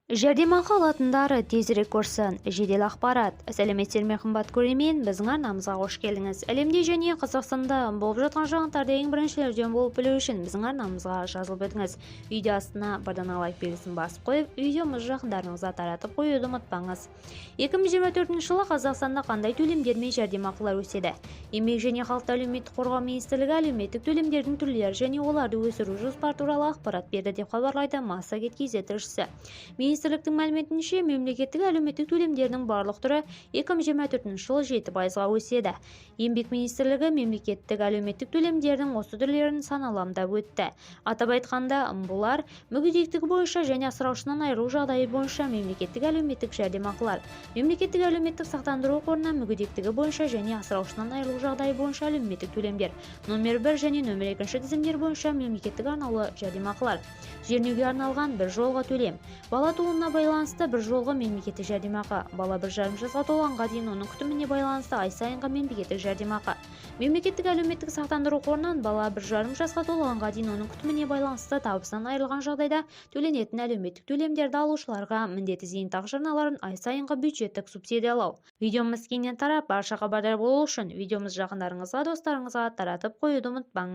Жәрдемақы алатындар тезірек көрсін. Жедел ақпарат. Сәлеметсіздер ме, қымбат көрермен! Біздің арнамызға қош келдіңіз! Әлемде және Қазақстанда болып жатқан жаңалықтарды ең біріншілерден болып білу үшін біздің арнамызға жазылып өтіңіз. Видео астына бір дана лайк белгісін басып қойып, видеомызды жақындарыңызға таратып қоюды ұмытпаңыз. 2024 жылы Қазақстанда қандай төлемдер мен жәрдемақылар өседі? Еңбек және халықты әлеуметтік қорғау министрлігі әлеуметтік төлемдердің түрлері және оларды өсіру жоспары туралы ақпарат берді, деп хабарлайды Массагет KZ тілшісі. Министрліктің мәліметінше, мемлекеттік әлеуметтік төлемдердің барлық түрі 2024 жылы 7%-ға өседі. Еңбек министрлігі мемлекеттік әлеуметтік төлемдердің осы түрлерін саналамдап өтті. Атап айтқанда, бұлар: мүгедектігі бойынша және асыраушысынан айырылу жағдайы бойынша мемлекеттік әлеуметтік жәрдемақылар, мемлекеттік әлеуметтік сақтандыру қорынан мүгедектігі бойынша және асыраушысынан айырылу жағдайы бойынша әлеуметтік төлемдер, номер 1 және номер 2 тізімдер бойынша мемлекеттік арнаулы жәрдемақылар, жернеуге арналған бір жолғы төлем, бала тууына байланысты бір жолғы мемлекеттік жәрдемақы, бала 1,5 жасқа толғанға дейін оның күтіміне байланысты ай сайынғы мемлекеттік жәрдемақы, мемлекеттік әлеуметтік сақтандыру қорынан бала 1,5 жасқа толғанға дейін оның күтіміне байланысты табысынан айырылған жағдайда төленетін әлеуметтік төлемдерді алушыларға міндетті зейнетақы жарналарын ай сайынғы бюджеттік субсидиялау. Видеомыз кеңінен тарап, барша хабардар болу үшін видеомызды жақындарыңызға, достарыңызға таратып қоюды ұмытпаңыз.